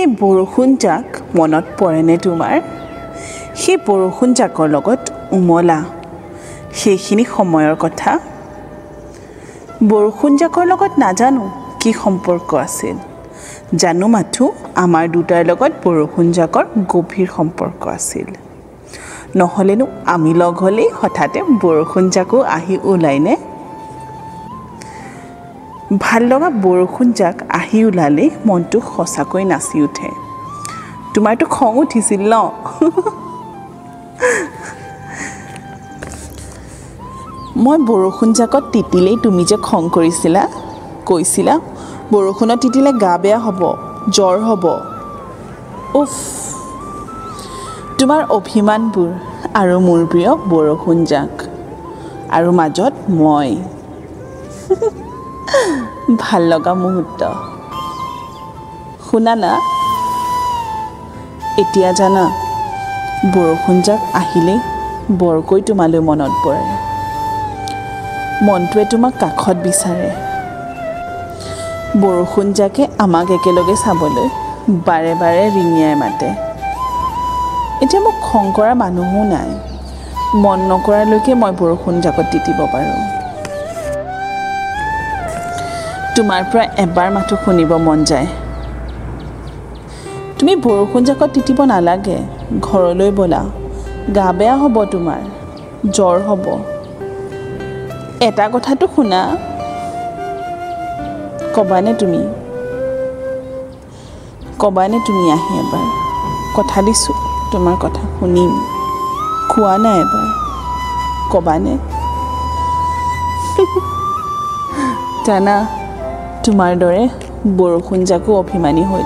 সেই বৰষুণজাক মনত পৰেনে তোমাৰ? সেই বৰষুণজাকৰ লগত উমলা সেইখিনি সময়ৰ কথা। বৰষুণজাকৰ লগত নাজানো কি সম্পৰ্ক আছিল, জানো মাথো আমাৰ দুটাৰ লগত বৰষুণজাকৰ গভীৰ সম্পৰ্ক আছিল। নহ'লেনো আমি লগ হ'লেই হঠাতে বৰষুণজাকো আহি ওলায়নে? ভাল লগা বৰষুণজাক আহি ওলালেই মনটো সঁচাকৈ নাচি উঠে। তোমাৰতো খং উঠিছিল ন? মই বৰষুণজাকত তিতিলেই তুমি যে খং কৰিছিলা, কৈছিলা বৰষুণত তিতিলে গা বেয়া হ'ব, জ্বৰ হ'ব। উফ, তোমাৰ অভিমানবোৰ আৰু মোৰ প্ৰিয় বৰষুণজাক আৰু মাজত মই। ভাল লগা মুহূৰ্ত। শুনা না, এতিয়া জানা বৰষুণজাক আহিলেই বৰকৈ তোমালৈ মনত পৰে। মনটোৱে তোমাক কাষত বিচাৰে। বৰষুণজাকে আমাক একেলগে চাবলৈ বাৰে বাৰে ৰিঙিয়াই মাতে। এতিয়া মোক খং কৰা মানুহো নাই, মন নকৰালৈকে মই বৰষুণজাকত তিতিব পাৰোঁ। তোমাৰ পৰা এবাৰ মাথো শুনিব মন যায়, তুমি বৰষুণজাকত তিতিব নালাগে, ঘৰলৈ ব'লা, গা বেয়া হ'ব তোমাৰ, জ্বৰ হ'ব। এটা কথাটো শুনা, ক'বানে তুমি? ক'বানে তুমি আহি এবাৰ? কথা দিছোঁ তোমাৰ কথা শুনিম। কোৱা নাই এবাৰ, ক'বানে? জানা, তোমাৰ দৰে বৰষুণজাকো অভিমানী হ'ল।